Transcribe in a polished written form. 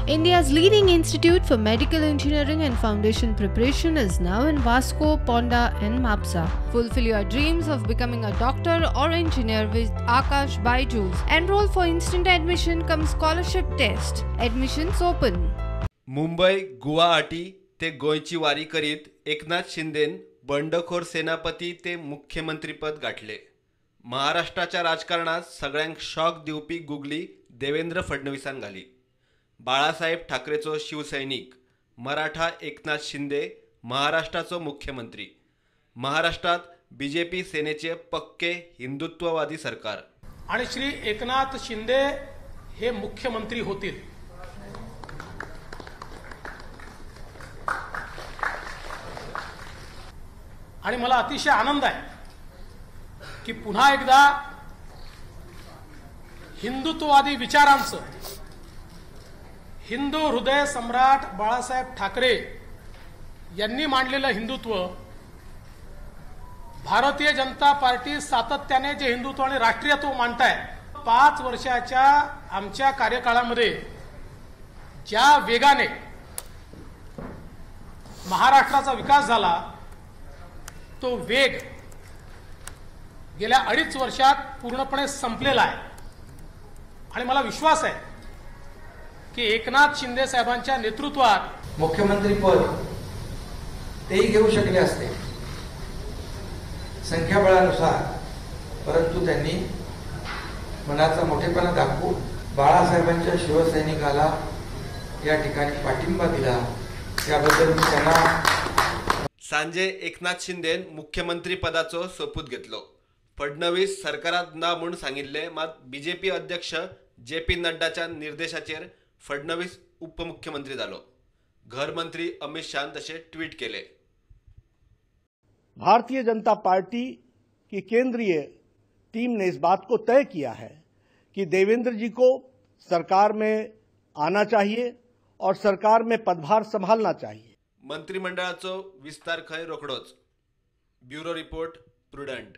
India's leading institute for medical engineering and foundation preparation is now in Vasco, Ponda and Mapsa. Fulfill your dreams of becoming a doctor or engineer with Aakash Byju's. Enroll for instant admission cum scholarship test. Admissions open. Mumbai Guwahati ते गोंयची वारी करीत एकनाथ शिंदेन बंडखोर सेनापती ते मुख्यमंत्रीपद गाठले. महाराष्ट्राच्या राजकारणात सगळ्यांक शॉक दिवपी गुगली देवेंद्र फडणवीसान घाली. बाळासाहेब ठाकरेचो शिवसैनिक मराठा एकनाथ शिंदे महाराष्ट्राचो मुख्यमंत्री. महाराष्ट्रात बीजेपी सेनेचे पक्के हिंदुत्ववादी सरकार आणि श्री एकनाथ शिंदे हे मुख्यमंत्री होतील. आणि मला अतिशय आनंद आहे की पुन्हा एकदा हिंदुत्ववादी विचारांचं हिंदू हृदय सम्राट बाळासाहेब ठाकरे यांनी मांडलेलं हिंदुत्व, भारतीय जनता पार्टी सातत्याने जे हिंदुत्व आणि राष्ट्रीयत्व मांडताय, 5 वर्षाच्या आमच्या कार्यकाळामध्ये ज्या वेगाने महाराष्ट्राचा विकास झाला तो वेग गेल्या 2.5 वर्षात पूर्णपणे संपलेला आहे. आणि मला विश्वास आहे की एकनाथ शिंदे साहेबांच्या नेतृत्वात मुख्यमंत्रीपद तेही घेऊ शकले असते संख्याबळानुसार, परंतु त्यांनी मनाचा मोठेपणा दाखवून बाळासाहेबांच्या शिवसैनिकाला या ठिकाणी पाठिंबा दिला. त्याबद्दल मी त्यांना सांजे एकनाथ शिंदेन मुख्यमंत्री पदाचो सोपूत घेतलो. फडणवीस सरकारात ना म्हूण सांगिल्ले, मात बीजेपी अध्यक्ष जे पी नड्डाच्या निर्देशाचेर फडणवीस उपमुख्यमंत्री जालो. घरमंत्री अमित शाहन तशें ट्वीट केले. भारतीय जनता पार्टी की केंद्रीय टीम ने इस बात को तय किया है कि देवेंद्र जी को सरकार में आना चाहिए और सरकार में पदभार संभालना चाहिए. मंत्रिमंडळाचो विस्तार खंय रोखडोच. Bureau report, Prudent.